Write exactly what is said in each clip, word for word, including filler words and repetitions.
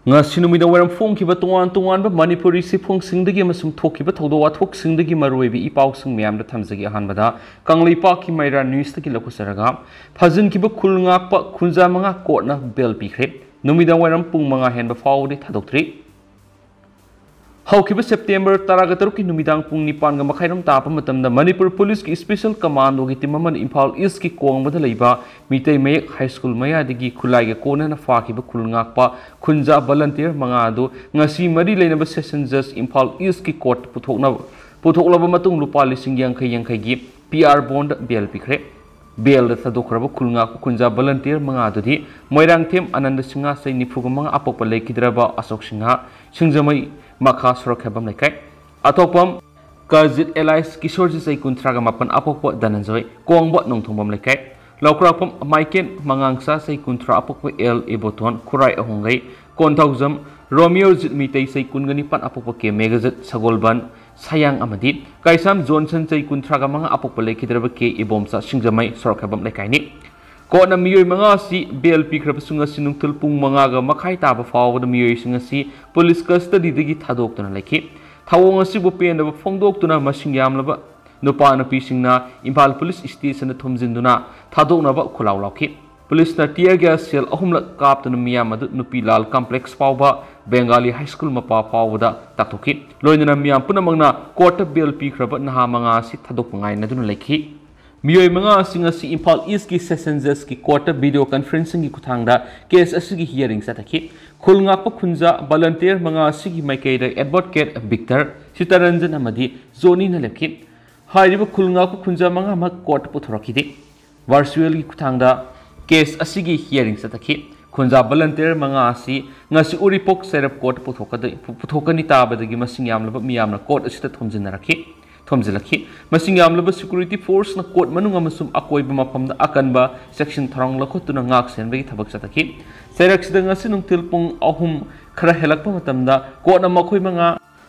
ꯉꯁꯤ ꯅꯨꯃꯤꯗꯥꯡ ꯋꯥꯏꯔꯝ ꯐꯣꯡꯈꯤꯕ ꯇꯣꯉꯥꯟ ꯇꯣꯉꯥꯟꯕ ꯃꯅꯤꯄꯨꯔꯤ ꯆꯦꯐꯣꯡꯁꯤꯡꯗꯒꯤ ꯑꯃꯁꯨꯡ ꯊꯣꯛꯈꯤꯕ ꯊꯧꯗꯣꯛ ꯋꯥꯊꯣꯛꯁꯤꯡꯗꯒꯤ ꯃꯔꯨꯑꯣꯏꯕ ꯏ ꯄꯥꯎꯁꯤꯡ ꯃꯌꯥꯝꯗ ꯊꯝꯖꯒꯦ꯫ ꯑꯍꯥꯟꯕꯗ ꯀꯪꯂꯩꯄꯥꯛꯀꯤ ꯃꯩꯔꯥ ꯅ꯭ꯌꯨꯁꯇꯒꯤ ꯂꯧꯈꯠꯆꯔꯒ, ꯐꯥꯖꯤꯟꯈꯤꯕ ꯈꯨꯜ ꯉꯥꯛꯄ ꯈꯨꯟꯖꯥ ꯃꯉꯥ ꯀꯣꯔꯠꯅ ꯕꯦꯜ ꯄꯤꯈ꯭ꯔꯦ꯫ ꯅꯨꯃꯤꯗꯥꯡ ꯋꯥꯏꯔꯝ ꯄꯨꯡ ꯃꯉꯥ ꯍꯦꯟꯕ ꯐꯥꯎꯕꯗꯤ ꯊꯥꯗꯣꯛꯇ꯭ꯔꯤ꯫ ꯍꯧꯈꯤꯕ ꯁꯦꯞꯇꯦꯝꯕꯔ ꯇꯔꯥꯒ ꯇꯔꯨꯛꯀꯤ ꯅꯨꯃꯤꯗꯥꯡ ꯄꯨꯡ ꯅꯤꯄꯥꯟꯒ ꯃꯈꯥꯏꯔꯣꯝ ꯇꯥꯕ ꯃꯇꯝꯗ ꯃꯅꯤꯄꯨꯔ ꯄꯨꯂꯤꯁꯀꯤ ꯁ꯭ꯄꯦꯁꯦꯜ ꯀꯃꯥꯟꯗꯣꯒꯤ ꯇꯤꯝ ꯑꯃꯅ ꯏꯝꯐꯥꯜ ꯏꯁꯀꯤ ꯀꯣꯡꯕꯗ ꯂꯩꯕ ꯃꯤꯇꯩ ꯃꯌꯦꯛ ꯍꯥꯏ ꯁ꯭ꯀꯨꯜ ꯃꯌꯥꯗꯒꯤ ꯈꯨꯠꯂꯥꯏꯒ ꯀꯣꯟꯅꯅ ꯐꯥꯈꯤꯕ ꯈꯨꯜ ꯉꯥꯛꯄ ꯈꯨꯟꯖꯥ ꯚꯂꯟꯇꯤꯌꯔ ꯃꯉꯥ ꯑꯗꯨ ꯉꯁꯤ ꯃꯔꯤ ꯂꯩꯅꯕ ꯁꯦꯁꯟ ꯖꯖ ꯏꯝꯐꯥꯜ ꯏꯁꯀꯤ ꯀꯣꯔꯠꯇ ꯄꯨꯊꯣꯛꯅꯕ, ꯄꯨꯊꯣꯛꯂꯕ ꯃꯇꯨꯡ ꯂꯨꯄꯥ ꯂꯤꯁꯤꯡ ꯌꯥꯡꯈꯩ ꯌꯥꯡꯈꯩꯒꯤ ꯄꯤ ꯑꯥꯔ ꯕꯣꯟꯗ ꯕꯦꯜ ꯄꯤꯈ꯭ꯔꯦ꯫ ꯕꯦꯜꯗ ꯊꯥꯗꯣꯛꯈ꯭ꯔꯕ ꯈꯨꯜ ꯉꯥꯛꯄ ꯈꯨꯟꯖꯥ ꯚꯂꯟꯇꯤꯌꯔ ꯃꯉꯥ ꯑꯗꯨꯗꯤ ꯃꯣꯏꯔꯥꯡꯊꯦꯝ ꯑꯅꯟꯗ ꯁꯤꯡꯍ, ꯆꯍꯤ ꯅꯤꯐꯨꯒ ꯃꯉꯥ, ꯑꯄꯣꯛꯄ ꯂꯩꯈꯤꯗ꯭ꯔꯕ ꯑꯁꯣꯛ ꯁꯤꯡꯍ, ꯁꯤꯡꯖꯃꯩ ꯃꯈꯥ ꯁꯣꯔꯣꯛ ꯈꯦꯕꯝ ꯂꯩꯀꯥꯏ, ꯑꯊꯣꯛꯄꯝ ꯀꯖꯤꯠ ꯑꯦꯂꯥꯏꯁ ꯀꯤꯁꯣꯔꯖꯤꯠ, ꯆꯍꯤ ꯀꯨꯟꯊ꯭ꯔꯥꯒ ꯃꯥꯄꯟ, ꯑꯄꯣꯛꯄ ꯙꯅꯟꯖꯣꯏ, ꯀꯣꯡꯕ ꯅꯣꯡꯊꯣꯡꯕꯝ ꯂꯩꯀꯥꯏ, ꯂꯧꯀ꯭ꯔꯥꯛꯄꯝ ꯃꯥꯏꯀꯦꯟ ꯃꯉꯥꯡꯆꯥ, ꯆꯍꯤ ꯀꯨꯟꯊ꯭ꯔꯥ, ꯑꯄꯣꯛꯄ ꯑꯦꯜ ꯏꯕꯣꯇꯣꯟ, ꯈꯨꯔꯥꯏ ꯑꯍꯣꯡꯒꯩ, ꯀꯣꯟꯊꯧꯖꯝ ꯔꯣꯃꯤꯌꯣꯖꯤꯠ ꯃꯤꯇꯩ, ꯆꯍꯤ ꯀꯨꯟꯒ ꯅꯤꯄꯥꯟ, ꯑꯄꯣꯛꯄ ꯀꯦ ꯃꯦꯘꯖꯤꯠ, ꯁꯒꯣꯜꯕꯟ ꯁꯌꯥꯡ ꯑꯃꯗꯤ ꯀꯩꯁꯥꯝ ꯖꯣꯟꯁꯟ, ꯆꯍꯤ ꯀꯨꯟꯊ꯭ꯔꯥꯒ ꯃꯉꯥ, ꯑꯄꯣꯛꯄ ꯂꯩꯈꯤꯗ꯭ꯔꯕ ꯀꯦ ꯏꯕꯣꯝꯆꯥ, ꯁꯤꯡꯖꯃꯩ ꯁꯣꯔꯣꯛ ꯈꯦꯕꯝ ꯂꯩꯀꯥꯏꯅꯤ꯫ ꯀꯣꯔꯠꯅ ꯃꯤꯑꯣꯏ ꯃꯉꯥ ꯑꯁꯤ ꯕꯦꯜ ꯄꯤꯈ꯭ꯔꯕꯁꯨ ꯉꯁꯤ ꯅꯨꯡꯊꯤꯜ ꯄꯨꯡ ꯃꯉꯥꯒ ꯃꯈꯥꯏ ꯇꯥꯕ ꯐꯥꯎꯕꯗ ꯃꯤꯑꯣꯏꯁꯤꯡ ꯑꯁꯤ ꯄꯨꯂꯤꯁ ꯀꯁꯇꯗꯤꯗꯒꯤ ꯊꯥꯗꯣꯛꯇꯨꯅ ꯂꯩꯈꯤ꯫ ꯊꯧꯑꯣꯡ ꯑꯁꯤꯕꯨ ꯄꯦꯟꯗꯕ ꯐꯣꯡꯗꯣꯛꯇꯨꯅ ꯃꯁꯤꯡ ꯌꯥꯝꯂꯕ ꯅꯨꯄꯥ ꯅꯨꯄꯤꯁꯤꯡꯅ ꯏꯝꯐꯥꯜ ꯄꯨꯂꯤꯁ ꯁ꯭ꯇꯦꯁꯟꯗ ꯊꯣꯝꯖꯤꯟꯗꯨꯅ ꯊꯥꯗꯣꯛꯅꯕ ꯈꯣꯜꯂꯥꯎ ꯂꯥꯎꯈꯤ꯫ ꯄꯨꯂꯤꯁꯅ tear gas shell ꯑꯍꯨꯝꯂꯛ ꯀꯥꯞꯇꯨꯅ ꯃꯤꯌꯥꯝ ꯑꯗꯨ ꯅꯨꯄꯤ ꯂꯥꯜ ꯀꯝꯄ꯭ꯂꯦꯛꯁ ꯐꯥꯎꯕ, ꯕꯦꯡꯒꯥꯂꯤ ꯍꯥꯏ ꯁ꯭ꯀꯨꯜ ꯃꯄꯥ ꯐꯥꯎꯕꯗ ꯇꯥꯛꯊꯣꯛꯈꯤ꯫ ꯂꯣꯏꯅꯅ ꯃꯤꯌꯥꯝ ꯄꯨꯝꯅꯃꯛꯅ ꯀꯣꯔꯠꯇ ꯕꯦꯜ ꯄꯤꯈ꯭ꯔꯕ ꯅꯍꯥ ꯃꯉꯥ ꯑꯁꯤ ꯊꯥꯗꯣꯛꯄ ꯉꯥꯏꯅꯗꯨꯅ ꯂꯩꯈꯤ꯫ ꯃꯤꯑꯣꯏ ꯃꯉꯥ ꯑꯁꯤ ꯉꯁꯤ ꯏꯝꯐꯥꯜ ꯏꯁꯀꯤ ꯁꯦꯁꯟ ꯖꯖꯀꯤ ꯀꯣꯔꯠꯇ ꯚꯤꯗꯤꯑꯣ ꯀꯟꯐꯔꯦꯟꯁꯤꯡꯒꯤ ꯈꯨꯠꯊꯥꯡꯗ ꯀꯦꯁ ꯑꯁꯤꯒꯤ ꯍꯤꯌꯥꯔꯤꯡ ꯆꯠꯊꯈꯤ꯫ ꯈꯨꯜ ꯉꯥꯛꯄ ꯈꯨꯟꯖꯥ ꯚꯂꯟꯇꯤꯌꯔ ꯃꯉꯥ ꯑꯁꯤꯒꯤ ꯃꯥꯏꯀꯩꯗ ꯑꯦꯗꯚꯣꯀꯦꯠ ꯚꯤꯛꯇꯔ, ꯁꯤꯇꯔꯟꯖꯟ ꯑꯃꯗꯤ ꯖꯣꯅꯤꯅ ꯂꯦꯞꯈꯤ꯫ ꯍꯥꯏꯔꯤꯕ ꯈꯨꯜ ꯉꯥꯛꯄ ꯈꯨꯟꯖꯥ ꯃꯉꯥꯃꯛ ꯀꯣꯔꯠꯇ ꯄꯨꯊꯣꯔꯛꯈꯤꯗꯦ꯫ ꯚꯔꯆꯨꯋꯦꯜꯒꯤ ꯈꯨꯠꯊꯥꯡꯗ ꯀꯦꯁ ꯑꯁꯤꯒꯤ ꯍꯤꯌꯥꯔꯤꯡ ꯆꯠꯊꯈꯤ꯫ ꯈꯨꯟꯖꯥ ꯚꯂꯟꯇꯤꯌꯔ ꯃꯉꯥ ꯑꯁꯤ ꯉꯁꯤ ꯎꯔꯤꯄꯣꯛ ꯆꯩꯔꯞ ꯀꯣꯔꯠꯇ ꯄꯨꯊꯣꯛꯀꯗ-, ꯄꯨ-, ꯄꯨꯊꯣꯛꯀꯅꯤ ꯇꯥꯕꯗꯒꯤ ꯃꯁꯤꯡ ꯌꯥꯝꯂꯕ ꯃꯤꯌꯥꯝꯅ ꯀꯣꯔꯠ ꯑꯁꯤꯗ ꯊꯣꯝꯖꯤꯟꯅꯔꯛꯈꯤ, ꯊꯣꯝꯖꯤꯜꯂꯛꯈꯤ꯫ ꯃꯁꯤꯡ ꯌꯥꯝꯂꯕ ꯁꯦꯀ꯭ꯌꯨꯔꯤꯇꯤ ꯐꯣꯔꯁꯅ ꯀꯣꯔꯠ ꯃꯅꯨꯡ ꯑꯃꯁꯨꯡ ꯑꯀꯣꯏꯕ ꯃꯐꯝꯗ ꯑꯀꯟꯕ ꯆꯦꯛꯁꯤꯟ ꯊꯧꯔꯥꯡ ꯂꯧꯈꯠꯇꯨꯅ ꯉꯥꯛ ꯁꯦꯟꯕꯒꯤ ꯊꯕꯛ ꯆꯠꯊꯈꯤ꯫ ꯆꯩꯔꯛꯁꯤꯗ ꯉꯁꯤ ꯅꯨꯡꯊꯤꯜ ꯄꯨꯡ ꯑꯍꯨꯝ ꯈꯔ ꯍꯦꯜꯂꯛꯄ ꯃꯇꯝꯗ ꯀꯣꯔꯠꯅ ꯃꯈꯣꯏ ꯃꯉꯥ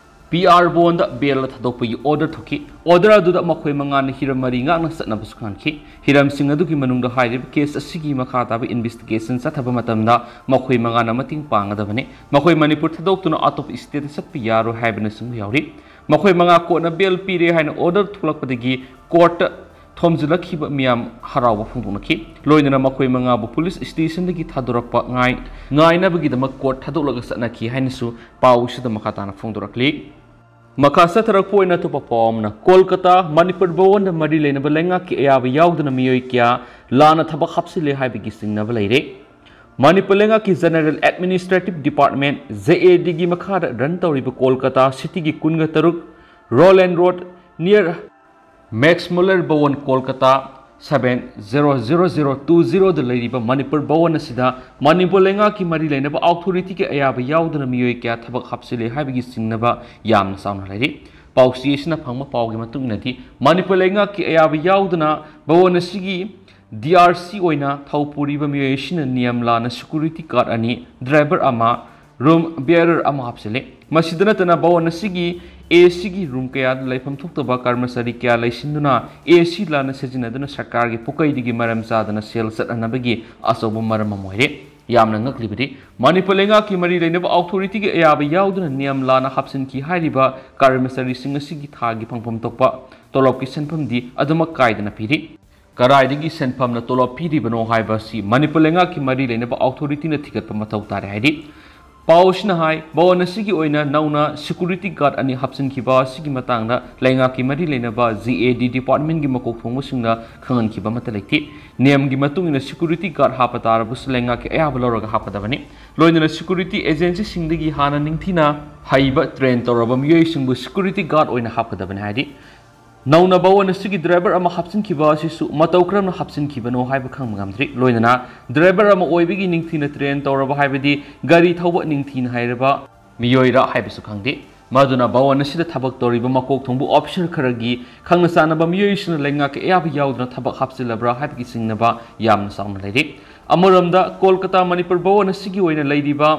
ꯄꯤ ꯑꯥꯔ ꯕꯣꯟꯗ ꯕꯦꯜ ꯊꯥꯗꯣꯛꯄꯒꯤ ꯑꯣꯔꯗꯔ ꯊꯣꯛꯈꯤ꯫ ꯑꯣꯔꯗꯔ ꯑꯗꯨꯗ ꯃꯈꯣꯏ ꯃꯉꯥꯅ ꯍꯤꯔꯝ ꯃꯔꯤ ꯉꯥꯛꯅ ꯆꯠꯅꯕꯁꯨ ꯈꯪꯍꯟꯈꯤ꯫ ꯍꯤꯔꯝꯁꯤꯡ ꯑꯗꯨꯒꯤ ꯃꯅꯨꯡꯗ ꯍꯥꯏꯔꯤꯕ ꯀꯦꯁ ꯑꯁꯤꯒꯤ ꯃꯈꯥ ꯇꯥꯕ ꯏꯟꯚꯦꯁꯇꯤꯒꯦꯁꯟ ꯆꯠꯊꯕ ꯃꯇꯝꯗ ꯃꯈꯣꯏ ꯃꯉꯥꯅ ꯃꯇꯦꯡ ꯄꯥꯡꯒꯗꯕꯅꯤ꯫ ꯃꯈꯣꯏ ꯃꯅꯤꯄꯨꯔ ꯊꯥꯗꯣꯛꯇꯨꯅ ꯑꯇꯣꯞꯄ ꯁ꯭ꯇꯦꯠꯇ ꯆꯠꯄ ꯌꯥꯔꯣꯏ ꯍꯥꯏꯕꯅꯆꯤꯡꯕ ꯌꯥꯎꯔꯤ꯫ ꯃꯈꯣꯏ ꯃꯉꯥ ꯀꯣꯔꯠꯅ ꯕꯦꯜ ꯄꯤꯔꯦ ꯍꯥꯏꯅ ꯑꯣꯔꯗꯔ ꯊꯣꯛꯂꯛꯄꯗꯒꯤ ꯀꯣꯔꯠꯇ ꯊꯣꯝꯖꯤꯜꯂꯛꯈꯤꯕ ꯃꯤꯌꯥꯝ ꯍꯔꯥꯎꯕ ꯐꯣꯡꯗꯣꯛꯅꯈꯤ꯫ ꯂꯣꯏꯅꯅ ꯃꯈꯣꯏ ꯃꯉꯥꯕꯨ ꯄꯨꯂꯤꯁ ꯁ꯭ꯇꯦꯁꯟꯗꯒꯤ ꯊꯥꯗꯣꯔꯛꯄ ꯉꯥꯏ-, ꯉꯥꯏꯅꯕꯒꯤꯗꯃꯛ ꯀꯣꯔꯠ ꯊꯥꯗꯣꯛꯂꯒ ꯆꯠꯅꯈꯤ ꯍꯥꯏꯅꯁꯨ ꯄꯥꯎ ꯑꯁꯤꯗ ꯃꯈꯥ ꯇꯥꯅ ꯐꯣꯡꯗꯣꯔꯛꯂꯤ꯫ ꯃꯈꯥ ꯆꯠꯊꯔꯛꯄ ꯑꯣꯏꯅ ꯑꯇꯣꯞꯄ ꯄꯥꯎ ꯑꯃꯅ, ꯀꯣꯜꯀꯇꯥ, ꯃꯅꯤꯄꯨꯔ ꯚꯋꯟꯗ ꯃꯔꯤ ꯂꯩꯅꯕ ꯂꯩꯉꯥꯛꯀꯤ ꯑꯌꯥꯕ ꯌꯥꯎꯗꯅ ꯃꯤꯑꯣꯏ ꯀꯌꯥ ꯂꯥꯟꯅ ꯊꯕꯛ ꯍꯥꯞꯆꯤꯜꯂꯦ ꯍꯥꯏꯕꯒꯤ ꯆꯤꯡꯅꯕ ꯂꯩꯔꯦ꯫ ꯃꯅꯤꯄꯨꯔ ꯂꯩꯉꯥꯛꯀꯤ general administrative department, G A ꯗꯤꯒꯤ ꯃꯈꯥꯗ ꯔꯟ ꯇꯧꯔꯤꯕ ꯀꯣꯜꯀꯇꯥ ꯁꯤꯇꯤꯒꯤ ꯀꯨꯟꯒ ꯇꯔꯨꯛ Rowland road near Max Mueller Bhavan, Kolkata seven zero zero zero two zeroꯗ ꯂꯩꯔꯤꯕ ꯃꯅꯤꯄꯨꯔ ꯚꯋꯟ ꯑꯁꯤꯗ ꯃꯅꯤꯄꯨꯔ ꯂꯩꯉꯥꯛꯀꯤ ꯃꯔꯤ ꯂꯩꯅꯕ ꯑꯣꯊꯣꯔꯤꯇꯤꯒꯤ ꯑꯌꯥꯕ ꯌꯥꯎꯗꯅ ꯃꯤꯑꯣꯏ ꯀꯌꯥ ꯊꯕꯛ ꯍꯥꯞꯆꯤꯜꯂꯦ ꯍꯥꯏꯕꯒꯤ ꯆꯤꯡꯅꯕ ꯌꯥꯝꯅ ꯆꯥꯎꯅ ꯂꯩꯔꯤ꯫ ꯄꯥꯎꯆꯦ ꯑꯁꯤꯅ ꯐꯪꯕ ꯄꯥꯎꯒꯤ ꯃꯇꯨꯡ ꯏꯟꯅꯗꯤ, ꯃꯅꯤꯄꯨꯔ ꯂꯩꯉꯥꯛꯀꯤ ꯑꯌꯥꯕ ꯌꯥꯎꯗꯅ ꯚꯋꯟ ꯑꯁꯤꯒꯤ ꯗꯤ ꯑꯥꯔ ꯁꯤ ꯑꯣꯏꯅ ꯊꯧ ꯄꯨꯔꯤꯕ ꯃꯤꯑꯣꯏ ꯑꯁꯤꯅ ꯅꯤꯌꯝ ꯂꯥꯟꯅ ꯁꯦꯀ꯭ꯌꯨꯔꯤꯇꯤ ꯒꯥꯔꯗ ꯑꯅꯤ, ꯗ꯭ꯔꯥꯏꯚꯔ ꯑꯃ, ꯔꯨꯝ ꯕꯤꯌꯔꯔ ꯑꯃ ꯍꯥꯞꯆꯤꯜꯂꯤ꯫ ꯃꯁꯤꯗ ꯅꯠꯇꯅ, ꯚꯋꯟ ꯑꯁꯤꯒꯤ ꯑꯦ ꯁꯤꯒꯤ ꯔꯨꯝ ꯀꯌꯥꯗ ꯂꯩꯐꯝ ꯊꯣꯛꯇꯕ ꯀꯔꯃꯆꯥꯔꯤ ꯀꯌꯥ ꯂꯩꯁꯤꯟꯗꯨꯅ ꯑꯦ ꯁꯤ ꯂꯥꯟꯅ ꯁꯤꯖꯤꯟꯅꯗꯨꯅ ꯁꯔꯀꯥꯔꯒꯤ ꯄꯨꯀꯩꯗꯒꯤ ꯃꯔꯝ ꯆꯥꯗꯅ ꯁꯦꯜ ꯆꯠꯅꯅꯕꯒꯤ ꯑꯆꯧꯕ ꯃꯔꯝ ꯑꯃ ꯑꯣꯏꯔꯦ꯫ ꯌꯥꯝꯅ ꯉꯛꯂꯤꯕꯗꯤ, ꯃꯅꯤꯄꯨꯔ ꯂꯩꯉꯥꯛꯀꯤ ꯃꯔꯤ ꯂꯩꯅꯕ ꯑꯣꯊꯣꯔꯤꯇꯤꯒꯤ ꯑꯌꯥꯕ ꯌꯥꯎꯗꯅ ꯅꯤꯌꯝ ꯂꯥꯟꯅ ꯍꯥꯞꯆꯤꯟꯈꯤ ꯍꯥꯏꯔꯤꯕ ꯀꯔꯃꯆꯥꯔꯤꯁꯤꯡ ꯑꯁꯤꯒꯤ ꯊꯥꯒꯤ ꯐꯪꯐꯝ ꯊꯣꯛꯄ ꯇꯣꯂꯣꯞꯀꯤ ꯁꯦꯟꯐꯝꯗꯤ ꯑꯗꯨꯃꯛ ꯀꯥꯏꯗꯅ ꯄꯤꯔꯤ꯫ ꯀꯗꯥꯏꯗꯒꯤ ꯁꯦꯟꯐꯝꯅ ꯇꯣꯂꯣꯞ ꯄꯤꯔꯤꯕꯅꯣ ꯍꯥꯏꯕ ꯑꯁꯤ ꯃꯅꯤꯄꯨꯔ ꯂꯩꯉꯥꯛꯀꯤ ꯃꯔꯤ ꯂꯩꯅꯕ ꯑꯣꯊꯣꯔꯤꯇꯤꯅ ꯊꯤꯒꯠꯄ ꯃꯊꯧ ꯇꯥꯔꯦ ꯍꯥꯏꯔꯤ꯫ ꯄꯥꯎ ꯑꯁꯤꯅ ꯍꯥꯏ, ꯚꯋꯟ ꯑꯁꯤꯒꯤ ꯑꯣꯏꯅ ꯅꯧꯅ ꯁꯦꯀ꯭ꯌꯨꯔꯤꯇꯤ ꯒꯥꯔꯗ ꯑꯅꯤ ꯍꯥꯞꯆꯤꯟꯈꯤꯕ ꯑꯁꯤꯒꯤ ꯃꯇꯥꯡꯗ ꯂꯩꯉꯥꯛꯀꯤ ꯃꯔꯤ ꯂꯩꯅꯕ ꯖꯤ ꯑꯦ ꯗꯤ ꯗꯤꯄꯥꯔꯠꯃꯦꯟꯒꯤ ꯃꯀꯣꯛ ꯊꯣꯡꯕꯁꯤꯡꯅ ꯈꯪꯍꯟꯈꯤꯕ ꯑꯃꯠꯇ ꯂꯩꯇꯦ꯫ ꯅꯤꯌꯝꯒꯤ ꯃꯇꯨꯡ ꯏꯟꯅ ꯁꯦꯀ꯭ꯌꯨꯔꯤꯇꯤ ꯒꯥꯔꯗ ꯍꯥꯞꯄ ꯇꯥꯔꯕꯁꯨ ꯂꯩꯉꯥꯛꯀꯤ ꯑꯌꯥꯕ ꯂꯧꯔꯒ ꯍꯥꯞꯀꯗꯕꯅꯤ꯫ ꯂꯣꯏꯅꯅ ꯁꯦꯀ꯭ꯌꯨꯔꯤꯇꯤ ꯑꯦꯖꯦꯟꯁꯤꯁꯤꯡꯗꯒꯤ ꯍꯥꯟꯅ ꯅꯤꯡꯊꯤꯅ ꯍꯩꯕ, ꯇ꯭ꯔꯦꯟ ꯇꯧꯔꯕ ꯃꯤꯑꯣꯏꯁꯤꯡꯕꯨ ꯁꯦꯀ꯭ꯌꯨꯔꯤꯇꯤ ꯒꯥꯔꯗ ꯑꯣꯏꯅ ꯍꯥꯞꯀꯗꯕꯅꯤ ꯍꯥꯏꯔꯤ꯫ ꯅꯧꯅ ꯚꯋꯟ ꯑꯁꯤꯒꯤ ꯗ꯭ꯔꯥꯏꯚꯔ ꯑꯃ ꯍꯥꯞꯆꯤꯟꯈꯤꯕ ꯑꯁꯤꯁꯨ ꯃꯇꯧ ꯀꯔꯝꯅ ꯍꯥꯞꯆꯤꯟꯈꯤꯕꯅꯣ ꯍꯥꯏꯕ ꯈꯪꯕ ꯉꯝꯗ꯭ꯔꯤ꯫ ꯂꯣꯏꯅꯅ ꯗ꯭ꯔꯥꯏꯚꯔ ꯑꯃ ꯑꯣꯏꯕꯒꯤ ꯅꯤꯡꯊꯤꯅ ꯇ꯭ꯔꯦꯟ ꯇꯧꯔꯕ, ꯍꯥꯏꯕꯗꯤ ꯒꯥꯔꯤ ꯊꯧꯕ ꯅꯤꯡꯊꯤꯅ ꯍꯩꯔꯕ ꯃꯤꯑꯣꯏꯔ ꯍꯥꯏꯕꯁꯨ ꯈꯪꯗꯦ꯫ ꯃꯗꯨꯅ ꯚꯋꯟ ꯑꯁꯤꯗ ꯊꯕꯛ ꯇꯧꯔꯤꯕ ꯃꯀꯣꯛ ꯊꯣꯡꯕ ꯑꯣꯐꯤꯁꯔ ꯈꯔꯒꯤ ꯈꯪꯅ ꯆꯥꯟꯅꯕ ꯃꯤꯑꯣꯏꯁꯤꯡꯅ ꯂꯩꯉꯥꯛꯀꯤ ꯑꯌꯥꯕ ꯌꯥꯎꯗꯅ ꯊꯕꯛ ꯍꯥꯞꯆꯤꯜꯂꯕ꯭ꯔꯥ ꯍꯥꯏꯕꯒꯤ ꯆꯤꯡꯅꯕ ꯌꯥꯝꯅ ꯆꯥꯎꯅ ꯂꯩꯔꯤ꯫ ꯑꯃꯔꯣꯝꯗ, ꯀꯣꯜꯀꯇꯥ ꯃꯅꯤꯄꯨꯔ ꯚꯋꯟ ꯑꯁꯤꯒꯤ ꯑꯣꯏꯅ ꯂꯩꯔꯤꯕ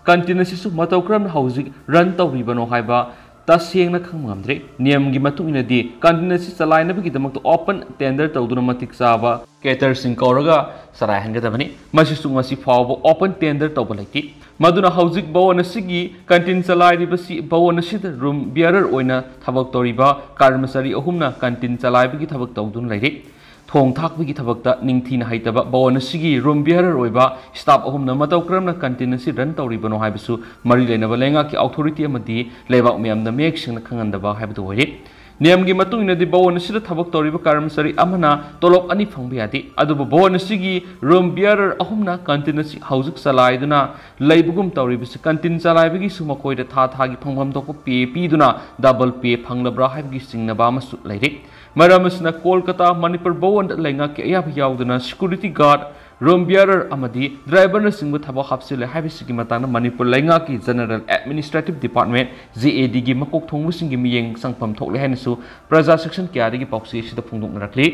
ꯀꯟꯇꯤꯟ ꯑꯁꯤꯁꯨ ꯃꯇꯧ ꯀꯔꯝꯅ ꯍꯧꯖꯤꯛ ꯔꯟ ꯇꯧꯔꯤꯕꯅꯣ ꯍꯥꯏꯕ ꯇꯁꯦꯡꯅ ꯈꯪꯕ ꯉꯝꯗ꯭ꯔꯤ꯫ ꯅꯤꯌꯝꯒꯤ ꯃꯇꯨꯡ ꯏꯟꯅꯗꯤ ꯀꯟꯇꯤꯟ ꯑꯁꯤ ꯆꯂꯥꯏꯅꯕꯒꯤꯗꯃꯛꯇ ꯑꯣꯄꯟ ꯇꯦꯟꯗꯔ ꯇꯧꯗꯨꯅ ꯃꯇꯤꯛ ꯆꯥꯕ ꯀꯦꯇꯔꯁꯤꯡ ꯀꯧꯔꯒ ꯆꯂꯥꯏꯍꯟꯒꯗꯕꯅꯤ꯫ ꯃꯁꯤꯁꯨ ꯉꯁꯤ ꯐꯥꯎꯕ ꯑꯣꯄꯟ ꯇꯦꯟꯗꯔ ꯇꯧꯕ ꯂꯩꯇꯦ꯫ ꯃꯗꯨꯅ ꯍꯧꯖꯤꯛ ꯚꯋꯟ ꯑꯁꯤꯒꯤ ꯀꯟꯇꯤꯟ ꯆꯂꯥꯏꯔꯤꯕꯁꯤ ꯚꯋꯟ ꯑꯁꯤꯗ ꯔꯨꯝ ꯕꯤꯌꯔꯔ ꯑꯣꯏꯅ ꯊꯕꯛ ꯇꯧꯔꯤꯕ ꯀꯔꯃꯆꯥꯔꯤ ꯑꯍꯨꯝꯅ ꯀꯟꯇꯤꯟ ꯆꯂꯥꯏꯕꯒꯤ ꯊꯕꯛ ꯇꯧꯗꯨꯅ ꯂꯩꯔꯤ꯫ ꯊꯣꯡ ꯊꯥꯛꯄꯒꯤ ꯊꯕꯛꯇ ꯅꯤꯡꯊꯤꯅ ꯍꯩꯇꯕ ꯚꯋꯟ ꯑꯁꯤꯒꯤ ꯔꯨꯝ ꯕꯤꯌꯔꯔ ꯑꯣꯏꯕ ꯁ꯭ꯇꯥꯐ ꯑꯍꯨꯝꯅ ꯃꯇꯧ ꯀꯔꯝꯅ ꯀꯟꯇꯤꯟ ꯑꯁꯤ ꯔꯟ ꯇꯧꯔꯤꯕꯅꯣ ꯍꯥꯏꯕꯁꯨ ꯃꯔꯤ ꯂꯩꯅꯕ ꯂꯩꯉꯥꯛꯀꯤ ꯑꯣꯊꯣꯔꯤꯇꯤ ꯑꯃꯗꯤ ꯂꯩꯕꯥꯛ ꯃꯤꯌꯥꯝꯗ ꯃꯌꯦꯛ ꯁꯦꯡꯅ ꯈꯪꯍꯟꯗꯕ ꯍꯥꯏꯕꯗꯨ ꯑꯣꯏꯔꯤ꯫ ꯅꯤꯌꯝꯒꯤ ꯃꯇꯨꯡ ꯏꯟꯅꯗꯤ ꯚꯋꯟ ꯑꯁꯤꯗ ꯊꯕꯛ ꯇꯧꯔꯤꯕ ꯀꯔꯃꯆꯥꯔꯤ ꯑꯃꯅ ꯇꯣꯂꯣꯞ ꯑꯅꯤ ꯐꯪꯕ ꯌꯥꯗꯦ꯫ ꯑꯗꯨꯕꯨ ꯚꯋꯟ ꯑꯁꯤꯒꯤ ꯔꯨꯝ ꯕꯤꯌꯔꯔ ꯑꯍꯨꯝꯅ ꯀꯟꯇꯤꯟ ꯑꯁꯤ ꯍꯧꯖꯤꯛ ꯆꯂꯥꯏꯗꯨꯅ ꯂꯩꯕꯒꯨꯝ ꯇꯧꯔꯤꯕꯁꯤ ꯀꯟꯇꯤꯟ ꯆꯂꯥꯏꯕꯒꯤꯁꯨ ꯃꯈꯣꯏꯗ ꯊꯥ ꯊꯥꯒꯤ ꯐꯪꯐꯝ ꯊꯣꯛꯄ ꯄꯦ ꯄꯤꯗꯨꯅ ꯗꯕꯜ ꯄꯦ ꯐꯪꯂꯕ꯭ꯔꯥ ꯍꯥꯏꯕꯒꯤ ꯆꯤꯡꯅꯕ ꯑꯃꯁꯨ ꯂꯩꯔꯤ꯫ ꯃꯔꯝ ꯑꯁꯤꯅ ꯀꯣꯜꯀꯇꯥ, ꯃꯅꯤꯄꯨꯔ ꯚꯋꯟꯗ ꯂꯩꯉꯥꯛꯀꯤ ꯑꯌꯥꯕ ꯌꯥꯎꯗꯅ ꯁꯦꯀ꯭ꯌꯨꯔꯤꯇꯤ ꯒꯥꯔꯗ, ꯔꯨꯝ ꯕꯤꯌꯔꯔ ꯑꯃꯗꯤ ꯗ꯭ꯔꯥꯏꯚꯔꯅꯆꯤꯡꯕ ꯊꯕꯛ ꯍꯥꯞꯆꯤꯜꯂꯦ ꯍꯥꯏꯕꯁꯤꯒꯤ ꯃꯇꯥꯡꯗ ꯃꯅꯤꯄꯨꯔ ꯂꯩꯉꯥꯛꯀꯤ general administrative department, G A ꯗꯤꯒꯤ ꯃꯀꯣꯛ ꯊꯣꯡꯕꯁꯤꯡꯒꯤ ꯃꯤꯠꯌꯦꯡ ꯆꯪꯐꯝ ꯊꯣꯛꯂꯦ ꯍꯥꯏꯅꯁꯨ ꯄ꯭ꯔꯖꯥ ꯁꯦꯛꯁꯟ ꯀꯌꯥꯗꯒꯤ ꯄꯥꯎꯆꯦ ꯑꯁꯤꯗ ꯐꯣꯡꯗꯣꯛꯅꯔꯛꯂꯤ꯫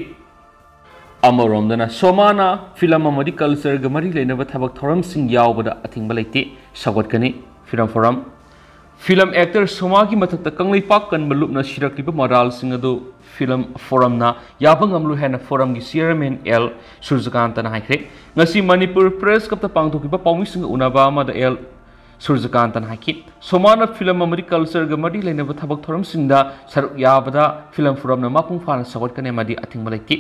ꯑꯃꯔꯣꯝꯗꯅ ꯁꯣꯃꯥꯅ ꯐꯤꯂꯝ ꯑꯃꯗꯤ ꯀꯜꯆꯔꯒ ꯃꯔꯤ ꯂꯩꯅꯕ ꯊꯕꯛ ꯊꯧꯔꯝꯁꯤꯡ ꯌꯥꯎꯕꯗ ꯑꯊꯤꯡꯕ ꯂꯩꯇꯦ, ꯁꯧꯒꯠꯀꯅꯤ꯫ Film forum. ꯐꯤꯂꯝ ꯑꯦꯛꯇꯔ ꯁꯣꯃꯥꯒꯤ ꯃꯊꯛꯇ ꯀꯪꯂꯩꯄꯥꯛ ꯀꯟꯕ ꯂꯨꯞꯅ ꯁꯤꯔꯛꯂꯤꯕ ꯃꯔꯥꯜꯁꯤꯡ ꯑꯗꯨ ꯐꯤꯂꯝ ꯐꯣꯔꯝꯅ ꯌꯥꯕ ꯉꯝꯂꯣꯏ ꯍꯥꯏꯅ ꯐꯣꯔꯝꯒꯤ ꯆꯤꯌꯔꯃꯦꯟ ꯑꯦꯜ ꯁꯨꯔꯖꯀꯥꯟꯇꯅ ꯍꯥꯏꯈ꯭ꯔꯦ꯫ ꯉꯁꯤ ꯃꯅꯤꯄꯨꯔ ꯄ꯭ꯔꯦꯁ ꯀ꯭ꯂꯕꯇ ꯄꯥꯡꯊꯣꯛꯈꯤꯕ ꯄꯥꯎꯃꯤꯁꯤꯡꯒ ꯎꯅꯕ ꯑꯃꯗ ꯑꯦꯜ ꯁꯨꯔꯖꯀꯥꯟꯇꯅ ꯍꯥꯏꯈꯤ, ꯁꯣꯃꯥꯅ ꯐꯤꯂꯝ ꯑꯃꯗꯤ ꯀꯜꯆꯔꯒ ꯃꯔꯤ ꯂꯩꯅꯕ ꯊꯕꯛ ꯊꯧꯔꯝꯁꯤꯡꯗ ꯁꯔꯨꯛ ꯌꯥꯕꯗ ꯐꯤꯂꯝ ꯐꯣꯔꯝꯅ ꯃꯄꯨꯡ ꯐꯥꯅ ꯁꯧꯒꯠꯀꯅꯤ ꯑꯃꯗꯤ ꯑꯊꯤꯡꯕ ꯂꯩꯇꯦ꯫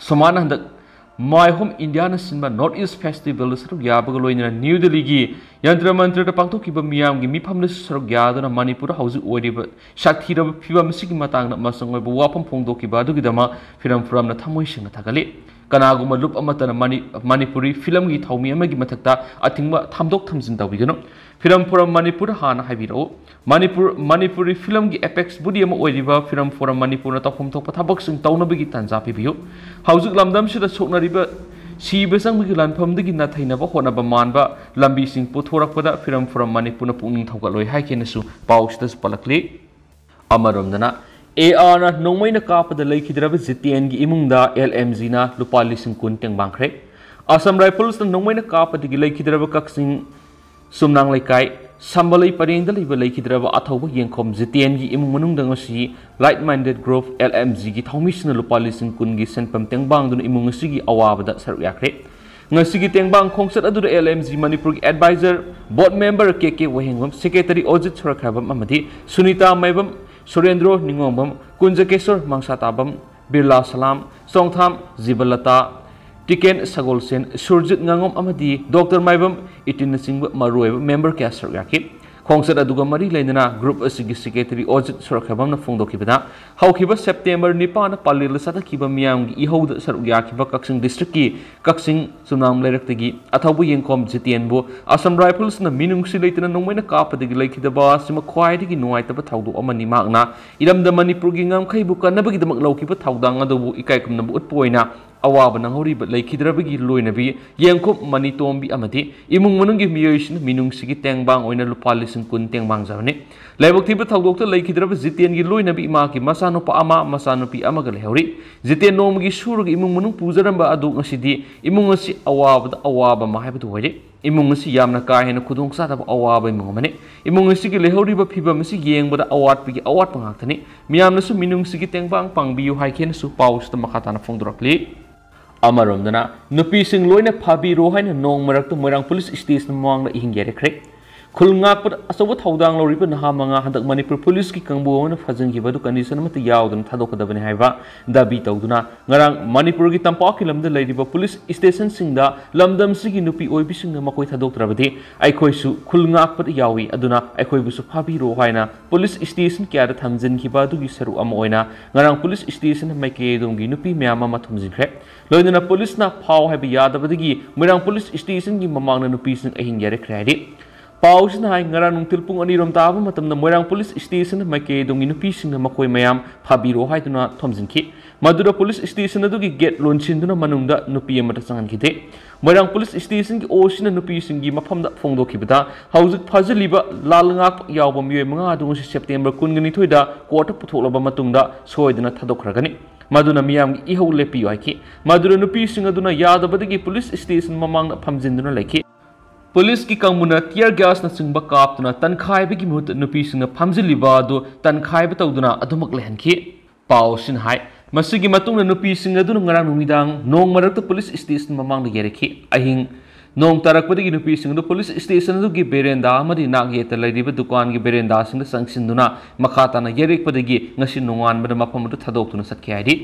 ꯁꯣꯃꯥꯅ ꯍꯟꯗꯛ My Home Indiaꯅ ꯁꯤꯟꯕ ꯅꯣꯔꯠ ꯏꯁ ꯐꯦꯁꯇꯤꯚꯦꯜꯗ ꯁꯔꯨꯛ ꯌꯥꯕꯒ ꯂꯣꯏꯅꯅ ꯅ꯭ꯌꯨ ꯗꯦꯜꯂꯤꯒꯤ ꯌꯟꯇ꯭ꯔ ꯃꯟꯇ꯭ꯔꯗ ꯄꯥꯡꯊꯣꯛꯈꯤꯕ ꯃꯤꯌꯥꯝꯒꯤ ꯃꯤꯐꯝꯗꯁꯨ ꯁꯔꯨꯛ ꯌꯥꯗꯨꯅ ꯃꯅꯤꯄꯨꯔꯗ ꯍꯧꯖꯤꯛ ꯑꯣꯏꯔꯤꯕ ꯁꯥꯊꯤꯔꯕ ꯐꯤꯕꯝ ꯑꯁꯤꯒꯤ ꯃꯇꯥꯡꯗ ꯃꯆꯪ ꯑꯣꯏꯕ ꯋꯥꯐꯝ ꯐꯣꯡꯗꯣꯛꯈꯤꯕ ꯑꯗꯨꯒꯤꯗꯃꯛ ꯐꯤꯂꯝ ꯐꯣꯔꯝꯅ ꯊꯃꯣꯏ ꯁꯦꯡꯅ ꯊꯥꯒꯠꯂꯤ꯫ ꯀꯅꯥꯒꯨꯝꯕ ꯂꯨꯞ ꯑꯃꯠꯇꯅ ꯃꯅꯤ-, ꯃꯅꯤꯄꯨꯔꯤ ꯐꯤꯂꯝꯒꯤ ꯊꯧꯃꯤ ꯑꯃꯒꯤ ꯃꯊꯛꯇ ꯑꯊꯤꯡꯕ ꯊꯥꯝꯗꯣꯛ ꯊꯝꯖꯤꯟ ꯇꯧꯕꯤꯒꯅꯨ꯫ ꯐꯤꯂꯝ ꯐꯣꯔꯝ ꯃꯅꯤꯄꯨꯔ ꯍꯥꯟꯅ ꯍꯥꯏꯕꯤꯔꯛꯎ꯫ ꯃꯅꯤꯄꯨꯔ, ꯃꯅꯤꯄꯨꯔꯤ ꯐꯤꯂꯝꯒꯤ ꯑꯦꯄꯦꯛꯁ ꯕꯣꯗꯤ ꯑꯃ ꯑꯣꯏꯔꯤꯕ ꯐꯤꯂꯝ ꯐꯣꯔꯝ ꯃꯅꯤꯄꯨꯔꯅ ꯇꯧꯐꯝ ꯊꯣꯛꯄ ꯊꯕꯛꯁꯤꯡ ꯇꯧꯅꯕꯒꯤ ꯇꯥꯟꯖꯥ ꯄꯤꯕꯤꯌꯨ꯫ ꯍꯧꯖꯤꯛ ꯂꯝꯗꯝꯁꯤꯗ ꯁꯣꯛꯅꯔꯤꯕ ꯁꯤꯕ ꯆꯪꯕꯒꯤ ꯂꯥꯟꯐꯝꯗꯒꯤ ꯅꯥꯊꯩꯅꯕ ꯍꯣꯠꯅꯕ ꯃꯥꯟꯕ ꯂꯝꯕꯤꯁꯤꯡ ꯄꯨꯊꯣꯔꯛꯄꯗ ꯐꯤꯂꯝ ꯐꯣꯔꯝ ꯃꯅꯤꯄꯨꯔꯅ ꯄꯨꯛꯅꯤꯡ ꯊꯧꯒꯠꯂꯣꯏ ꯍꯥꯏꯈꯤꯅꯁꯨ ꯄꯥꯎꯁꯤꯗꯁꯨ ꯄꯜꯂꯛꯂꯤ꯫ ꯑꯃꯔꯣꯝꯗꯅ, ꯑꯦ ꯑꯥꯔꯅ ꯅꯣꯡꯃꯩꯅ ꯀꯥꯞꯄꯗ ꯂꯩꯈꯤꯗ꯭ꯔꯕ ꯖꯤꯇꯦꯟꯒꯤ ꯏꯃꯨꯡꯗ ꯑꯦꯜ ꯑꯦꯝ ꯖꯤꯅ ꯂꯨꯄꯥ ꯂꯤꯁꯤꯡ ꯀꯨꯟ ꯇꯦꯡꯕꯥꯡꯈ꯭ꯔꯦ꯫ ꯑꯁꯥꯝ ꯔꯥꯏꯐꯜꯁꯅ ꯅꯣꯡꯃꯩꯅ ꯀꯥꯞꯄꯗꯒꯤ ꯂꯩꯈꯤꯗ꯭ꯔꯕ ꯀꯛꯆꯤꯡ ꯁꯨꯝꯅꯥꯡ ꯂꯩꯀꯥꯏ ꯁꯝꯕꯂꯩ ꯄꯔꯦꯡꯗ ꯂꯩꯕ ꯂꯩꯈꯤꯗ꯭ꯔꯕ ꯑꯊꯧꯕ ꯌꯦꯡꯈꯣꯝ ꯖꯤꯇꯦꯟꯒꯤ ꯏꯃꯨꯡ ꯃꯅꯨꯡꯗ ꯉꯁꯤ Like Minded Group, L M G, ꯒꯤ ꯊꯧꯃꯤꯁꯤꯡꯅ ꯂꯨꯄꯥ ꯂꯤꯁꯤꯡ ꯀꯨꯟꯒꯤ ꯁꯦꯟꯐꯝ ꯇꯦꯡꯕꯥꯡꯗꯨꯅ ꯏꯃꯨꯡ ꯑꯁꯤꯒꯤ ꯑꯋꯥꯕꯗ ꯁꯔꯨꯛ ꯌꯥꯈ꯭ꯔꯦ꯫ ꯉꯁꯤꯒꯤ ꯇꯦꯡꯕꯥꯡ ꯈꯣꯡꯆꯠ ꯑꯗꯨꯗ L M G ꯃꯅꯤꯄꯨꯔꯒꯤ advisor, board member ꯀꯦ ꯀꯦ ꯋꯥꯍꯦꯡꯕꯝ, secretary ꯑꯣꯖꯤꯠ ꯁꯣꯔꯛꯈꯥꯕꯝ ꯑꯃꯗꯤ ꯁꯨꯅꯤꯇꯥ ꯃꯥꯏꯕꯝ, ꯁꯨꯔꯦꯟꯗ꯭ꯔꯣ ꯅꯤꯉꯣꯝꯕꯝ, ꯀꯨꯟꯖꯀꯦꯁꯣꯔ ꯃꯪꯁꯥꯇꯥꯕꯝ, ꯕꯤꯔꯂꯥ ꯁꯂꯥꯝ, ꯆꯣꯡꯊꯥꯝ ꯖꯤꯕꯂꯇꯥ, ꯇꯤꯀꯦꯟ ꯁꯒꯣꯜꯁꯦꯟ, ꯁꯨꯔꯖꯤꯠ ꯉꯥꯉꯣꯝ ꯑꯃꯗꯤ ꯗꯣꯛꯇꯔ ꯃꯥꯏꯕꯝ ꯏꯇꯤꯟꯅꯆꯤꯡꯕ ꯃꯔꯨꯑꯣꯏꯕ member ꯀꯌꯥ ꯁꯔꯨꯛ ꯌꯥꯈꯤ꯫ ꯈꯣꯡꯆꯠ ꯑꯗꯨꯒ ꯃꯔꯤ ꯂꯩꯅꯅ group ꯑꯁꯤꯒꯤ secretary ꯑꯣꯖꯤꯠ ꯁꯣꯔꯛꯈꯥꯕꯝꯅ ꯐꯣꯡꯗꯣꯛꯈꯤꯕꯗ, ꯍꯧꯈꯤꯕ September ꯅꯤꯄꯥꯟꯗ ꯄꯥꯂꯦꯜꯗ ꯆꯠꯊꯈꯤꯕ ꯃꯤꯌꯥꯝꯒꯤ ꯏꯍꯧꯗ ꯁꯔꯨꯛ ꯌꯥꯈꯤꯕ ꯀꯛꯆꯤꯡ districtꯀꯤ ꯀꯛꯆꯤꯡ ꯆꯨꯝꯅꯥꯝ ꯂꯩꯔꯛꯇꯒꯤ ꯑꯊꯧꯕ ꯌꯦꯡꯈꯣꯝ ꯖꯤꯇꯦꯟꯕꯨ Assam Riflesꯅ ꯃꯤꯅꯨꯡꯁꯤ ꯂꯩꯇꯅ ꯅꯣꯡꯃꯩꯅ ꯀꯥꯞꯄꯗꯒꯤ ꯂꯩꯈꯤꯗꯕ ꯑꯁꯤꯃ ꯈ꯭ꯋꯥꯏꯗꯒꯤ ꯅꯨꯡꯉꯥꯏꯇꯕ ꯊꯧꯗꯣꯛ ꯑꯃꯅꯤ꯫ ꯃꯍꯥꯛꯅ ꯏꯔꯝꯗꯝ ꯃꯅꯤꯄꯨꯔꯒꯤ ꯉꯝꯈꯩꯕꯨ ꯀꯟꯅꯕꯒꯤꯗꯃꯛ ꯂꯧꯈꯤꯕ ꯊꯧꯗꯥꯡ ꯑꯗꯨꯕꯨ ꯏꯀꯥꯏ ꯈꯨꯝꯅꯕ ꯎꯠꯄ ꯑꯣꯏꯅ ꯑꯋꯥꯕ ꯅꯪꯍꯧꯔꯤꯕ ꯂꯩꯈꯤꯗ꯭ꯔꯕꯒꯤ ꯂꯣꯏꯅꯕꯤ ꯌꯦꯡꯈꯣꯝ ꯃꯅꯤꯇꯣꯝꯕꯤ ꯑꯃꯗꯤ ꯏꯃꯨꯡ ꯃꯅꯨꯡꯒꯤ ꯃꯤꯑꯣꯏꯁꯤꯡꯅ ꯃꯤꯅꯨꯡꯁꯤꯒꯤ ꯇꯦꯡꯕꯥꯡ ꯑꯣꯏꯅ ꯂꯨꯄꯥ ꯂꯤꯁꯤꯡ ꯀꯨꯟ ꯇꯦꯡꯕꯥꯡꯖꯕꯅꯤ꯫ ꯂꯥꯏꯕꯛ ꯊꯤꯕ ꯊꯧꯗꯣꯛꯇ ꯂꯩꯈꯤꯗ꯭ꯔꯕ ꯖꯤꯇꯦꯟꯒꯤ ꯂꯣꯏꯅꯕꯤ ꯏꯃꯥꯒꯤ ꯃꯆꯥꯅꯨꯄꯥ ꯑꯃ, ꯃꯆꯥꯅꯨꯄꯤ ꯑꯃꯒ ꯂꯩꯍꯧꯔꯤ꯫ ꯖꯤꯇꯦꯟ ꯅꯣꯡꯃꯒꯤ ꯁꯨꯔꯒ ꯏꯃꯨꯡ ꯃꯅꯨꯡ ꯄꯨꯖꯔꯝꯕ ꯑꯗꯨ ꯉꯁꯤꯗꯤ ꯏꯃꯨꯡ ꯑꯁꯤ ꯑꯋꯥꯕꯗ ꯑꯋꯥꯕ ꯑꯃ ꯍꯥꯏꯕꯗꯨ ꯑꯣꯏꯔꯦ꯫ ꯏꯃꯨꯡ ꯑꯁꯤ ꯌꯥꯝꯅ ꯀꯥ ꯍꯦꯟꯅ ꯈꯨꯗꯣꯡ ꯆꯥꯗꯕ ꯑꯋꯥꯕ ꯏꯃꯨꯡ ꯑꯃꯅꯤ꯫ ꯏꯃꯨꯡ ꯑꯁꯤꯒꯤ ꯂꯩꯍꯧꯔꯤꯕ ꯐꯤꯕꯝ ꯑꯁꯤ ꯌꯦꯡꯕꯗ ꯑꯋꯥꯠꯄꯒꯤ ꯑꯋꯥꯠꯄ ꯉꯥꯛꯇꯅꯤ꯫ ꯃꯤꯌꯥꯝꯅꯁꯨ ꯃꯤꯅꯨꯡꯁꯤꯒꯤ ꯇꯦꯡꯕꯥꯡ ꯄꯥꯡꯕꯤꯌꯨ ꯍꯥꯏꯈꯤꯅꯁꯨ ꯄꯥꯎꯁꯤꯗ ꯃꯈꯥ ꯇꯥꯅ ꯐꯣꯡꯗꯣꯔꯛꯂꯤ꯫ ꯑꯃꯔꯣꯝꯗꯅ, ꯅꯨꯄꯤꯁꯤꯡ ꯂꯣꯏꯅ ꯐꯥꯕꯤꯔꯣ ꯍꯥꯏꯅ ꯅꯣꯡ ꯃꯔꯛꯇ ꯃꯣꯏꯔꯥꯡ police station ꯃꯃꯥꯡꯗ ꯏꯍꯤꯡ ꯌꯥꯏꯔꯛꯈ꯭ꯔꯦ꯫ ꯈꯨꯜ ꯉꯥꯛꯄꯗ ꯑꯆꯧꯕ ꯊꯧꯗꯥꯡ ꯂꯧꯔꯤꯕ ꯅꯍꯥ ꯃꯉꯥ ꯍꯟꯗꯛ ꯃꯅꯤꯄꯨꯔ policeꯀꯤ ꯀꯥꯡꯕꯨ ꯑꯃꯅ ꯐꯥꯖꯤꯟꯈꯤꯕ ꯑꯗꯨ condition ꯑꯃꯠꯇ ꯌꯥꯎꯗꯅ ꯊꯥꯗꯣꯛꯀꯗꯕꯅꯤ ꯍꯥꯏꯕ ꯗꯥꯕꯤ ꯇꯧꯗꯨꯅ ꯉꯔꯥꯡ ꯃꯅꯤꯄꯨꯔꯒꯤ ꯇꯝꯄꯥꯛꯀꯤ ꯂꯝꯗ ꯂꯩꯔꯤꯕ police stationꯁꯤꯡꯗ ꯂꯝꯗꯝꯁꯤꯒꯤ ꯅꯨꯄꯤ ꯑꯣꯏꯕꯤꯁꯤꯡꯅ ꯃꯈꯣꯏ ꯊꯥꯗꯣꯛꯇ꯭ꯔꯕꯗꯤ ꯑꯩꯈꯣꯏꯁꯨ ꯈꯨꯜ ꯉꯥꯛꯄꯗ ꯌꯥꯎꯏ, ꯑꯗꯨꯅ ꯑꯩꯈꯣꯏꯕꯨꯁꯨ ꯐꯥꯕꯤꯔꯣ ꯍꯥꯏꯅ police station ꯀꯌꯥꯗ ꯊꯝꯖꯤꯟꯈꯤꯕ ꯑꯗꯨꯒꯤ ꯁꯔꯨꯛ ꯑꯃ ꯑꯣꯏꯅ ꯉꯔꯥꯡ police station ꯃꯥꯏꯀꯩ ꯑꯗꯣꯝꯒꯤ ꯅꯨꯄꯤ ꯃꯌꯥꯝ ꯑꯃ ꯊꯣꯝꯖꯤꯟꯈ꯭ꯔꯦ꯫ ꯂꯣꯏꯅꯅ policeꯅ ꯐꯥꯎ ꯍꯥꯏꯕ ꯌꯥꯗꯕꯗꯒꯤ ꯃꯣꯏꯔꯥꯡ police stationꯒꯤ ꯃꯃꯥꯡꯗ ꯅꯨꯄꯤꯁꯤꯡ ꯑꯍꯤꯡ ꯌꯥꯏꯔꯛꯈ꯭ꯔꯦ ꯍꯥꯏꯔꯤ꯫ ꯄꯥꯎꯁꯤꯅ ꯍꯥꯏ, ꯉꯔꯥꯡ ꯅꯨꯡꯊꯤꯜ ꯄꯨꯡ ꯑꯅꯤ ꯔꯣꯝ ꯇꯥꯕ ꯃꯇꯝꯗ ꯃꯣꯏꯔꯥꯡ police station ꯃꯥꯏꯀꯩ ꯑꯗꯣꯝꯒꯤ ꯅꯨꯄꯤꯁꯤꯡꯅ ꯃꯈꯣꯏ ꯃꯌꯥꯝ ꯐꯥꯕꯤꯔꯣ ꯍꯥꯏꯗꯨꯅ ꯊꯣꯝꯖꯤꯟꯈꯤ꯫ ꯃꯗꯨꯗ police station ꯑꯗꯨꯒꯤ gate ꯂꯣꯟꯁꯤꯟꯗꯨꯅ ꯃꯅꯨꯡꯗ ꯅꯨꯄꯤ ꯑꯃꯠꯇ ꯆꯪꯍꯟꯈꯤꯗꯦ꯫ ꯃꯣꯏꯔꯥꯡ police stationꯒꯤ OCꯅ ꯅꯨꯄꯤꯁꯤꯡꯒꯤ ꯃꯐꯝꯗ ꯐꯣꯡꯗꯣꯛꯈꯤꯕꯗ, ꯍꯧꯖꯤꯛ ꯐꯥꯖꯤꯜꯂꯤꯕ ꯂꯥꯜ ꯉꯥꯛꯄ ꯌꯥꯎꯕ ꯃꯤꯑꯣꯏ ꯃꯉꯥ ꯑꯗꯨ ꯉꯁꯤ September ꯀꯨꯟꯒ ꯅꯤꯊꯣꯏꯗ courtꯇ ꯄꯨꯊꯣꯛꯂꯕ ꯃꯇꯨꯡꯗ ꯁꯣꯏꯗꯅ ꯊꯥꯗꯣꯛꯈ꯭ꯔꯒꯅꯤ꯫ ꯃꯗꯨꯅ ꯃꯤꯌꯥꯝꯒꯤ ꯏꯍꯧ ꯂꯦꯞꯄꯤꯌꯨ ꯍꯥꯏꯈꯤ꯫ ꯃꯗꯨꯗ ꯅꯨꯄꯤꯁꯤꯡ ꯑꯗꯨꯅ ꯌꯥꯗꯕꯗꯒꯤ police station ꯃꯃꯥꯡꯗ ꯐꯝꯖꯤꯟꯗꯨꯅ ꯂꯩꯈꯤ꯫ ꯄꯨꯂꯤꯁꯀꯤ ꯀꯥꯡꯕꯨꯅ tear gasꯅꯆꯤꯡꯕ ꯀꯥꯞꯇꯨꯅ ꯇꯟꯈꯥꯏꯕꯒꯤ ꯃꯍꯨꯠꯇ ꯅꯨꯄꯤꯁꯤꯡꯅ ꯐꯝꯖꯤꯜꯂꯤꯕ ꯑꯗꯨ ꯇꯟꯈꯥꯏꯕ ꯇꯧꯗꯨꯅ ꯑꯗꯨꯃꯛ ꯂꯩꯍꯟꯈꯤ꯫ ꯄꯥꯎ ꯑꯁꯤꯅ ꯍꯥꯏ꯫ ꯃꯁꯤꯒꯤ ꯃꯇꯨꯡꯗ ꯅꯨꯄꯤꯁꯤꯡ ꯑꯗꯨꯅ ꯉꯔꯥꯡ ꯅꯨꯃꯤꯗꯥꯡ ꯅꯣꯡ ꯃꯔꯛꯇ ꯄꯨꯂꯤꯁ ꯁ꯭ꯇꯦꯁꯟ ꯃꯃꯥꯡꯗ ꯌꯥꯔꯛꯈꯤ꯫ ꯑꯍꯤꯡ ꯅꯣꯡ ꯇꯥꯔꯛꯄꯗꯒꯤ ꯅꯨꯄꯤꯁꯤꯡ ꯑꯗꯨ ꯄꯨꯂꯤꯁ ꯁ꯭ꯇꯦꯁꯟ ꯑꯗꯨꯒꯤ ꯕꯦꯔꯦꯟꯗꯥ ꯑꯃꯗꯤ ꯅꯥꯛ ꯌꯦꯠꯇ ꯂꯩꯔꯤꯕ ꯗꯨꯀꯥꯟꯒꯤ ꯕꯦꯔꯦꯟꯗꯥꯁꯤꯡꯗ ꯆꯪꯁꯤꯟꯗꯨꯅ ꯃꯈꯥ ꯇꯥꯅ ꯌꯥꯔꯛꯄꯗꯒꯤ ꯉꯁꯤ ꯅꯣꯡꯉꯥꯟꯕꯗ ꯃꯐꯝ ꯑꯗꯨ ꯊꯥꯗꯣꯛꯇꯨꯅ ꯆꯠꯈꯤ ꯍꯥꯏꯔꯤ꯫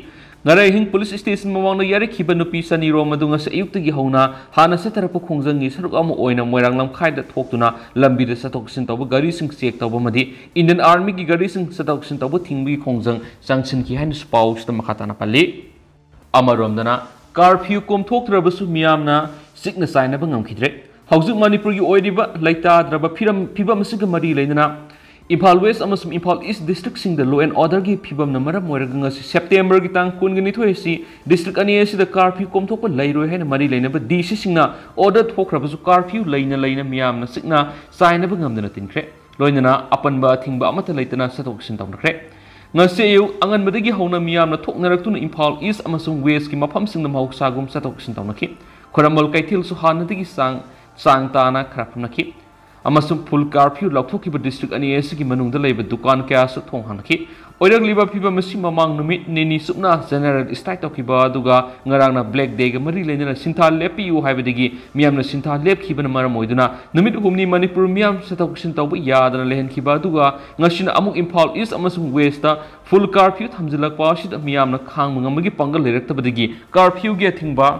ꯉꯔꯥꯡ ꯑꯍꯤꯡ ꯄꯨꯂꯤꯁ ꯁ꯭ꯇꯦꯁꯟ ꯃꯃꯥꯡꯗ ꯌꯥꯔꯛꯈꯤꯕ ꯅꯨꯄꯤ ꯆꯅꯤꯔꯣꯝ ꯑꯗꯨ ꯉꯁꯤ ꯑꯌꯨꯛꯇꯒꯤ ꯍꯧꯅ ꯍꯥꯟꯅ ꯆꯠꯊꯔꯛꯄ ꯈꯣꯡꯖꯪꯒꯤ ꯁꯔꯨꯛ ꯑꯃ ꯑꯣꯏꯅ ꯃꯣꯏꯔꯥꯡ ꯂꯝꯈꯥꯏꯗ ꯊꯣꯛꯇꯨꯅ ꯂꯝꯕꯤꯗ ꯆꯠꯊꯣꯛ ꯆꯠꯁꯤꯟ ꯇꯧꯕ ꯒꯥꯔꯤꯁꯤꯡ ꯆꯦꯛ ꯇꯧꯕ ꯑꯃꯗꯤ Indian Armyꯒꯤ ꯒꯥꯔꯤꯁꯤꯡ ꯆꯠꯊꯣꯛ ꯆꯠꯁꯤꯟ ꯇꯧꯕ ꯊꯤꯡꯕꯒꯤ ꯈꯣꯡꯖꯪ ꯆꯪꯁꯤꯟꯈꯤ ꯍꯥꯏꯅꯁꯨ ꯄꯥꯎꯁꯤꯗ ꯃꯈꯥ ꯇꯥꯅ ꯄꯜꯂꯤ꯫ ꯑꯃꯔꯣꯝꯗꯅ, ꯀꯥꯔꯐ꯭ꯌꯨ ꯀꯣꯝꯊꯣꯛꯇ꯭ꯔꯕꯁꯨ ꯃꯤꯌꯥꯝꯅ ꯆꯤꯛꯅ ꯆꯥꯏꯅꯕ ꯉꯝꯈꯤꯗ꯭ꯔꯦ꯫ ꯍꯧꯖꯤꯛ ꯃꯅꯤꯄꯨꯔꯒꯤ ꯑꯣꯏꯔꯤꯕ ꯂꯩꯇꯥꯗ꯭ꯔꯕ ꯐꯤꯔꯝ, ꯐꯤꯕꯝ ꯑꯁꯤꯒ ꯃꯔꯤ ꯂꯩꯅꯅ ꯏꯝꯐꯥꯜ ꯋꯦꯁ ꯑꯃꯁꯨꯡ ꯏꯝꯐꯥꯜ ꯏꯁ ꯗꯤꯁꯇ꯭ꯔꯤꯛꯁꯤꯡꯗ law and orderꯒꯤ ꯐꯤꯕꯝꯅ ꯃꯔꯝ ꯑꯣꯏꯔꯒ ꯉꯁꯤ ꯁꯦꯞꯇꯦꯝꯕꯔꯒꯤ ꯇꯥꯡ ꯀꯨꯟꯒ ꯅꯤꯊꯣꯏ ꯑꯁꯤ ꯗꯤꯁꯇ꯭ꯔꯤꯛ ꯑꯅꯤ ꯑꯁꯤꯗ ꯀꯥꯔꯐ꯭ꯌꯨ ꯀꯣꯝꯊꯣꯛꯄ ꯂꯩꯔꯣꯏ ꯍꯥꯏꯅ ꯃꯔꯤ ꯂꯩꯅꯕ ꯗꯤ ꯁꯤꯁꯤꯡꯅ ꯑꯣꯔꯗꯔ ꯊꯣꯛꯈ꯭ꯔꯕꯁꯨ ꯀꯥꯔꯐ꯭ꯌꯨ ꯂꯩꯅ ꯂꯩꯅ ꯃꯤꯌꯥꯝꯅ ꯆꯤꯛꯅ ꯆꯥꯏꯅꯕ ꯉꯝꯗꯅ ꯇꯤꯟꯈ꯭ꯔꯦ꯫ ꯂꯣꯏꯅꯅ ꯑꯄꯟꯕ ꯑꯊꯤꯡꯕ ꯑꯃꯠꯇ ꯂꯩꯇꯅ ꯆꯠꯊꯣꯛ ꯆꯠꯁꯤꯟ ꯇꯧꯅꯈ꯭ꯔꯦ꯫ ꯉꯁꯤ ꯑꯌꯨꯛ ꯑꯉꯟꯕꯗꯒꯤ ꯍꯧꯅ ꯃꯤꯌꯥꯝꯅ ꯊꯣꯛꯅꯔꯛꯇꯨꯅ ꯏꯝꯐꯥꯜ ꯏꯁ ꯑꯃꯁꯨꯡ ꯋꯦꯁꯀꯤ ꯃꯐꯝꯁꯤꯡꯗ ꯃꯍꯧꯁꯥꯒꯨꯝ ꯆꯠꯊꯣꯛ ꯆꯠꯁꯤꯟ ꯇꯧꯅꯈꯤ꯫ ꯈ꯭ꯋꯥꯏꯔꯝꯕꯟ ꯀꯩꯊꯦꯜꯁꯨ ꯍꯥꯟꯅꯗꯒꯤ ꯆꯥꯡ, ꯆꯥꯡ ꯇꯥꯅ ꯈꯔ ꯐꯝꯅꯈꯤ꯫ ꯑꯃꯁꯨꯡ full curfew ꯂꯥꯎꯊꯣꯛꯈꯤꯕ ꯗꯤꯁꯇ꯭ꯔꯤꯛ ꯑꯅꯤ ꯑꯁꯤꯒꯤ ꯃꯅꯨꯡꯗ ꯂꯩꯕ ꯗꯨꯀꯥꯟ ꯀꯌꯥꯁꯨ ꯊꯣꯡ ꯍꯥꯡꯅꯈꯤ꯫ ꯑꯣꯏꯔꯛꯂꯤꯕ ꯐꯤꯕꯝ ꯑꯁꯤ ꯃꯃꯥꯡ ꯅꯨꯃꯤꯠ ꯅꯤꯅꯤ ꯆꯨꯞꯅ general strike ꯇꯧꯈꯤꯕ ꯑꯗꯨꯒ ꯉꯔꯥꯡꯅ black dayꯒ ꯃꯔꯤ ꯂꯩꯅꯅ ꯁꯤꯟꯊꯥ ꯂꯦꯞꯄꯤꯌꯨ ꯍꯥꯏꯕꯗꯒꯤ ꯃꯤꯌꯥꯝꯅ ꯁꯤꯟꯊꯥ ꯂꯦꯞꯈꯤꯕꯅ ꯃꯔꯝ ꯑꯣꯏꯗꯨꯅ ꯅꯨꯃꯤꯠ ꯍꯨꯝꯅꯤ ꯃꯅꯤꯄꯨꯔ ꯃꯤꯌꯥꯝ ꯆꯠꯊꯣꯛ ꯆꯠꯁꯤꯟ ꯇꯧꯕ ꯌꯥꯗꯅ ꯂꯩꯍꯟꯈꯤꯕ ꯑꯗꯨꯒ ꯉꯁꯤꯅ ꯑꯃꯨꯛ ꯏꯝꯐꯥꯜ ꯏꯁ ꯑꯃꯁꯨꯡ ꯋꯦꯁꯇ full curfew ꯊꯝꯖꯤꯜꯂꯛꯄ ꯑꯁꯤꯗ ꯃꯤꯌꯥꯝꯅ ꯈꯥꯡꯕ ꯉꯝꯕꯒꯤ ꯄꯥꯡꯒꯜ ꯂꯩꯔꯛꯇꯕꯗꯒꯤ curfewꯒꯤ ꯑꯊꯤꯡꯕ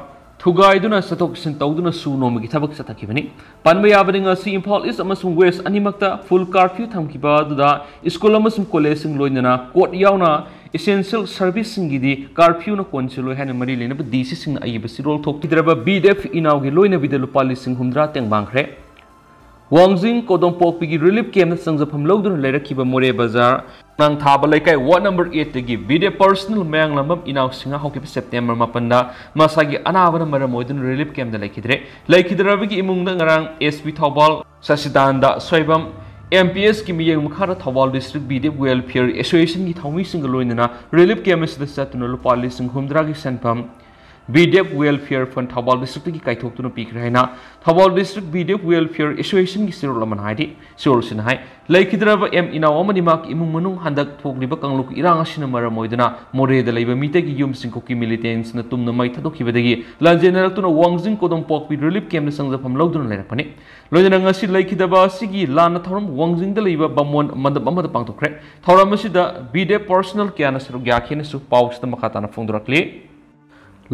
ꯊꯨꯒꯥꯏꯗꯨꯅ ꯆꯠꯊꯣꯛ ꯆꯠꯁꯤꯟ ꯇꯧꯗꯨꯅ ꯁꯨ ꯅꯣꯝꯕꯒꯤ ꯊꯕꯛ ꯆꯠꯊꯈꯤꯕꯅꯤ꯫ ꯄꯟꯕ ꯌꯥꯕꯅꯤ, ꯉꯁꯤ ꯏꯝꯐꯥꯜ ꯏꯁ ꯑꯃꯁꯨꯡ ꯋꯦꯁ ꯑꯅꯤꯃꯛꯇ full curfew ꯊꯝꯈꯤꯕ ꯑꯗꯨꯗ ꯁ꯭ꯀꯨꯜ ꯑꯃꯁꯨꯡ ꯀꯣꯂꯦꯖꯁꯤꯡ ꯂꯣꯏꯅꯅ court ꯌꯥꯎꯅ essential serviceꯁꯤꯡꯒꯤꯗꯤ curfewꯅ ꯀꯣꯟꯁꯤꯜꯂꯣꯏ ꯍꯥꯏꯅ ꯃꯔꯤ ꯂꯩꯅꯕ ꯗꯤ ꯁꯤꯁꯤꯡꯅ ꯑꯏꯕ ꯆꯦꯔꯣꯜ ꯊꯣꯛꯈꯤꯗ꯭ꯔꯕ ꯕꯤ ꯗꯦꯐ ꯏꯅꯥꯎꯒꯤ ꯂꯣꯏꯅꯕꯤꯗ ꯂꯨꯄꯥ ꯂꯤꯁꯤꯡ ꯍꯨꯝꯗ꯭ꯔꯥ ꯇꯦꯡꯕꯥꯡꯈ꯭ꯔꯦ꯫ ꯋꯥꯡꯖꯤꯡ ꯀꯣꯗꯣꯝꯄꯣꯛꯄꯤꯒꯤ relief campꯇ ꯆꯪꯖꯐꯝ ꯂꯧꯗꯨꯅ ꯂꯩꯔꯛꯈꯤꯕ ꯃꯣꯔꯦ ꯕꯖꯥꯔ ꯅꯥꯡꯊꯥꯕ ꯂꯩꯀꯥꯏ ward number eightꯇꯒꯤ ꯕꯤ ꯗꯦꯐ personal ꯃꯌꯥꯡꯂꯥꯝꯕꯝ ꯏꯅꯥꯎꯁꯤꯡꯍ ꯍꯧꯈꯤꯕ ꯁꯦꯞꯇꯦꯝꯕꯔ ꯃꯥꯄꯟꯗ ꯃꯁꯥꯒꯤ ꯑꯅꯥꯕꯅ ꯃꯔꯝ ꯑꯣꯏꯗꯨꯅ relief campꯇ ꯂꯩꯈꯤꯗ꯭ꯔꯦ꯫ ꯂꯩꯈꯤꯗ꯭ꯔꯕꯒꯤ ꯏꯃꯨꯡꯗ ꯉꯔꯥꯡ S P Thoubal Sachidanand Soibam, M P ꯑꯦꯁꯀꯤ ꯃꯤꯠꯌꯦꯡ ꯃꯈꯥꯗ ꯊꯧꯕꯥꯜ ꯗꯤꯁꯇ꯭ꯔꯤꯛ ꯕꯤ ꯗꯦꯐ welfare associationꯒꯤ ꯊꯧꯃꯤꯁꯤꯡꯒ ꯂꯣꯏꯅꯅ relief camp ꯑꯁꯤꯗ ꯆꯠꯇꯨꯅ ꯂꯨꯄꯥ ꯂꯤꯁꯤꯡ ꯍꯨꯝꯗ꯭ꯔꯥꯒꯤ ꯁꯦꯟꯐꯝ B D F Welfare Fund Thoubal districtꯇꯒꯤ ꯀꯥꯏꯊꯣꯛꯇꯨꯅ ꯄꯤꯈ꯭ꯔꯦ ꯍꯥꯏꯅ Thoubal District B D F Welfare Associationꯒꯤ ꯆꯦꯔꯣꯜ ꯑꯃꯅ ꯍꯥꯏꯔꯤ꯫ ꯆꯦꯔꯣꯜꯁꯤꯅ ꯍꯥꯏ, ꯂꯩꯈꯤꯗ꯭ꯔꯕ ꯑꯦꯝ ꯏꯅꯥꯎ ꯑꯃꯗꯤ ꯃꯍꯥꯛꯀꯤ ꯏꯃꯨꯡ ꯃꯅꯨꯡ ꯍꯟꯗꯛ ꯊꯣꯛꯂꯤꯕ ꯀꯥꯡꯂꯨꯞꯀꯤ ꯏꯔꯥꯡ ꯑꯁꯤꯅ ꯃꯔꯝ ꯑꯣꯏꯗꯨꯅ ꯃꯣꯔꯦꯗ ꯂꯩꯕ ꯃꯤꯇꯩꯒꯤ ꯌꯨꯝꯁꯤꯡ ꯀꯨꯀꯤ militantsꯅ ꯇꯨꯝꯅ ꯃꯩ ꯊꯥꯗꯣꯛꯈꯤꯕꯗꯒꯤ ꯂꯥꯟꯖꯦꯟꯅꯔꯛꯇꯨꯅ ꯋꯥꯡꯖꯤꯡ ꯀꯣꯗꯣꯝꯄꯣꯛꯄꯤ relief campꯇ ꯆꯪꯖꯐꯝ ꯂꯧꯗꯨꯅ ꯂꯩꯔꯛꯄꯅꯤ꯫ ꯂꯣꯏꯅꯅ ꯉꯁꯤ ꯂꯩꯈꯤꯗꯕ ꯑꯁꯤꯒꯤ ꯂꯥꯟꯅ ꯊꯧꯔꯝ ꯋꯥꯡꯖꯤꯡꯗ ꯂꯩꯕ ꯕꯥꯃꯣꯟ ꯃꯟꯗꯞ ꯑꯃꯗ ꯄꯥꯡꯊꯣꯛꯈ꯭ꯔꯦ꯫ ꯊꯧꯔꯝ ꯑꯁꯤꯗ B D F personnel ꯀꯌꯥꯅ ꯁꯔꯨꯛ ꯌꯥꯈꯤ ꯍꯥꯏꯅꯁꯨ ꯄꯥꯎꯁꯤꯗ ꯃꯈꯥ ꯇꯥꯅ ꯐꯣꯡꯗꯣꯔꯛꯂꯤ꯫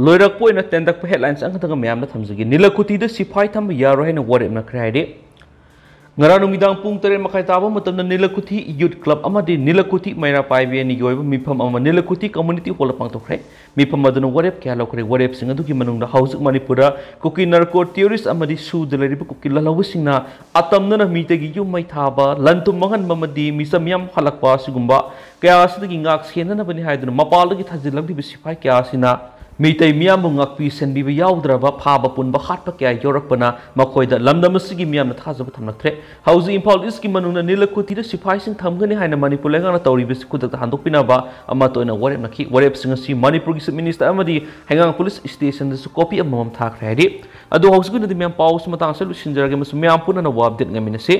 ꯂꯣꯏꯔꯛꯄ ꯑꯣꯏꯅ ꯇꯦꯟꯗꯛꯄ headlines ꯑꯃꯈꯛꯇꯪꯒ ꯃꯌꯥꯝꯗ ꯊꯝꯖꯒꯦ꯫ ꯅꯤꯂꯀꯨꯊꯤꯗ ꯁꯤꯐꯥꯏ ꯊꯝꯕ ꯌꯥꯔꯣꯏ ꯍꯥꯏꯅ ꯋꯥꯔꯦꯞꯅꯈ꯭ꯔꯦ ꯍꯥꯏꯔꯤ꯫ ꯉꯔꯥꯡ ꯅꯨꯃꯤꯗꯥꯡ ꯄꯨꯡ ꯇꯔꯦꯠ ꯃꯈꯥꯏ ꯇꯥꯕ ꯃꯇꯝꯗ ꯅꯤꯂꯀꯨꯊꯤ Youth Club ꯑꯃꯗꯤ ꯅꯤꯂꯀꯨꯊꯤ ꯃꯩꯔꯥ ꯄꯥꯏꯕꯤ ꯑꯅꯤꯒꯤ ꯑꯣꯏꯕ ꯃꯤꯐꯝ ꯑꯃ ꯅꯤꯂꯀꯨꯊꯤ community hallꯗ ꯄꯥꯡꯊꯣꯛꯈ꯭ꯔꯦ꯫ ꯃꯤꯐꯝ ꯑꯗꯨꯅ ꯋꯥꯔꯦꯞ ꯀꯌꯥ ꯂꯧꯈ꯭ꯔꯦ꯫ ꯋꯥꯔꯦꯞꯁꯤꯡ ꯑꯗꯨꯒꯤ ꯃꯅꯨꯡꯗ ꯍꯧꯖꯤꯛ ꯃꯅꯤꯄꯨꯔꯗ ꯀꯨꯀꯤ narco terrorist ꯑꯃꯗꯤ ꯁꯨꯗ ꯂꯩꯔꯤꯕ ꯀꯨꯀꯤ ꯂꯥꯜꯍꯧꯕꯁꯤꯡꯅ ꯑꯇꯝꯅꯅ ꯃꯤꯇꯩꯒꯤ ꯌꯨꯝ ꯃꯩ ꯊꯥꯕ, ꯂꯟ ꯊꯨꯝ ꯃꯥꯡꯍꯟꯕ ꯑꯃꯗꯤ ꯃꯤꯆꯝ ꯃꯤꯌꯥꯝ ꯍꯜꯂꯛꯄ ꯑꯁꯤꯒꯨꯝꯕ ꯀꯌꯥ ꯑꯁꯤꯗꯒꯤ ꯉꯥꯛ ꯁꯦꯟꯅꯅꯕꯅꯤ ꯍꯥꯏꯗꯨꯅ ꯃꯄꯥꯟꯗꯒꯤ ꯊꯥꯖꯤꯜꯂꯛꯂꯤꯕ ꯁꯤꯐꯥꯏ ꯀꯌꯥ ꯑꯁꯤꯅ ꯃꯤꯇꯩ ꯃꯤꯌꯥꯝꯕꯨ ꯉꯥꯛꯄꯤ ꯁꯦꯟꯕꯤꯕ ꯌꯥꯎꯗ꯭ꯔꯕ, ꯐꯥꯕ ꯄꯨꯟꯕ ꯍꯥꯠꯄ ꯀꯌꯥ ꯌꯥꯎꯔꯛꯄꯅ ꯃꯈꯣꯏꯗ ꯂꯝꯗꯝ ꯑꯁꯤꯒꯤ ꯃꯤꯌꯥꯝꯅ ꯊꯥꯖꯕ ꯊꯝꯂꯛꯇ꯭ꯔꯦ꯫ ꯍꯧꯖꯤꯛ ꯏꯝꯐꯥꯜ Eastꯀꯤ ꯃꯅꯨꯡꯗ ꯅꯤꯂꯀꯨꯊꯤꯗ ꯁꯤꯐꯥꯏꯁꯤꯡ ꯊꯝꯒꯅꯤ ꯍꯥꯏꯅ ꯃꯅꯤꯄꯨꯔ ꯂꯩꯉꯥꯛꯅ ꯇꯧꯔꯤꯕꯁꯤ ꯈꯨꯗꯛꯇ ꯍꯟꯗꯣꯛꯄꯤꯅꯕ ꯑꯃꯠꯇ ꯑꯣꯏꯅ ꯋꯥꯔꯦꯞꯅꯈꯤ꯫ ꯋꯥꯔꯦꯞꯁꯤꯡ ꯑꯁꯤ ꯃꯅꯤꯄꯨꯔꯒꯤ Chief Minister ꯑꯃꯗꯤ ꯍꯩꯉꯥꯡ police stationꯗꯁꯨ copy ꯑꯃꯃꯝ ꯊꯥꯈ꯭ꯔꯦ ꯍꯥꯏꯔꯤ꯫ ꯑꯗꯨ ꯍꯧꯖꯤꯛꯀꯤ ꯑꯣꯏꯅꯗꯤ ꯃꯌꯥꯝ ꯄꯥꯎꯁꯤ ꯃꯇꯥꯡ ꯑꯁꯤꯗ ꯂꯣꯏꯁꯤꯟꯖꯔꯒꯦ, ꯑꯃꯁꯨꯡ ꯃꯌꯥꯝ ꯄꯨꯟꯅ ꯑꯅꯧꯕ update ꯉꯥꯏꯃꯤꯟꯅꯁꯤ꯫